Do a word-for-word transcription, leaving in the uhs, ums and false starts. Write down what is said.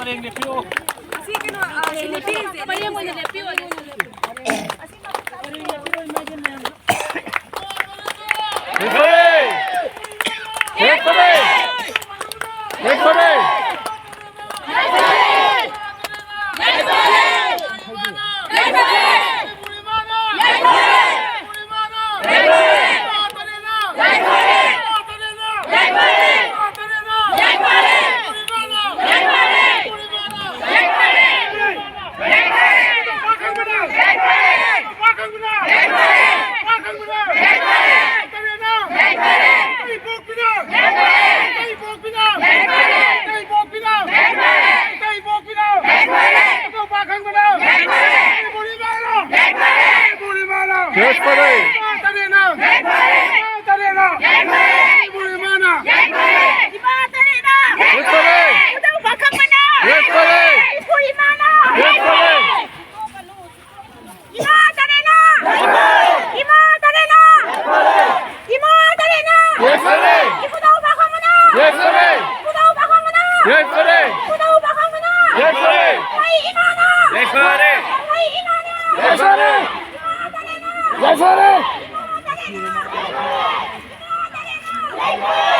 ꯂꯦꯞꯄꯤꯌꯨ꯫ ꯑꯁꯤ ꯀꯩꯅꯣ, ꯑ, ꯁꯤ ꯂꯦꯞꯄꯤꯔꯤꯁꯦ꯫ ꯄꯔꯦꯡ ꯑꯣꯏꯅ ꯂꯦꯞꯄꯤꯌꯨ꯫ ꯂꯦꯞꯄꯔꯦ! ꯂꯦꯞꯄꯔꯦ! ꯂꯦꯞꯄꯔꯦ! ꯂꯦꯞꯄꯔꯦ! ꯂꯦꯞꯄꯔꯦ! ꯂꯦꯞꯄꯔꯦ! ꯏꯃꯥ ꯇꯔꯦꯠꯅ! ꯏꯃꯥ ꯇꯔꯦꯠꯅ! ꯏꯃꯥ ꯇꯔꯦꯠꯅ! ꯂꯦꯞꯄꯔꯦ! ꯏꯕꯨꯙꯧ ꯄꯥꯈꯪꯕꯅ! ꯂꯦꯞꯄꯔꯦ! ꯏꯕꯨꯙꯧ ꯄꯥꯈꯪꯕꯅ! ꯂꯦꯞꯄꯔꯦ! ꯏꯕꯨꯙꯧ ꯄꯥꯈꯪꯕꯅ! ꯂꯦꯞꯄꯔꯦ! ꯃꯩ ꯏꯃꯥꯅ! ꯂꯦꯞꯄꯔꯦ! ꯃꯩ ꯏꯃꯥꯅ! ꯂꯦꯞꯄꯔꯦ! ꯏꯃꯥ ꯇꯔꯦꯠꯅ! ꯂꯦꯞꯄꯔꯦ! ꯏꯃꯥ ꯇꯔꯦꯠꯅ! ꯏꯃꯥ ꯇꯔꯦꯠꯅ!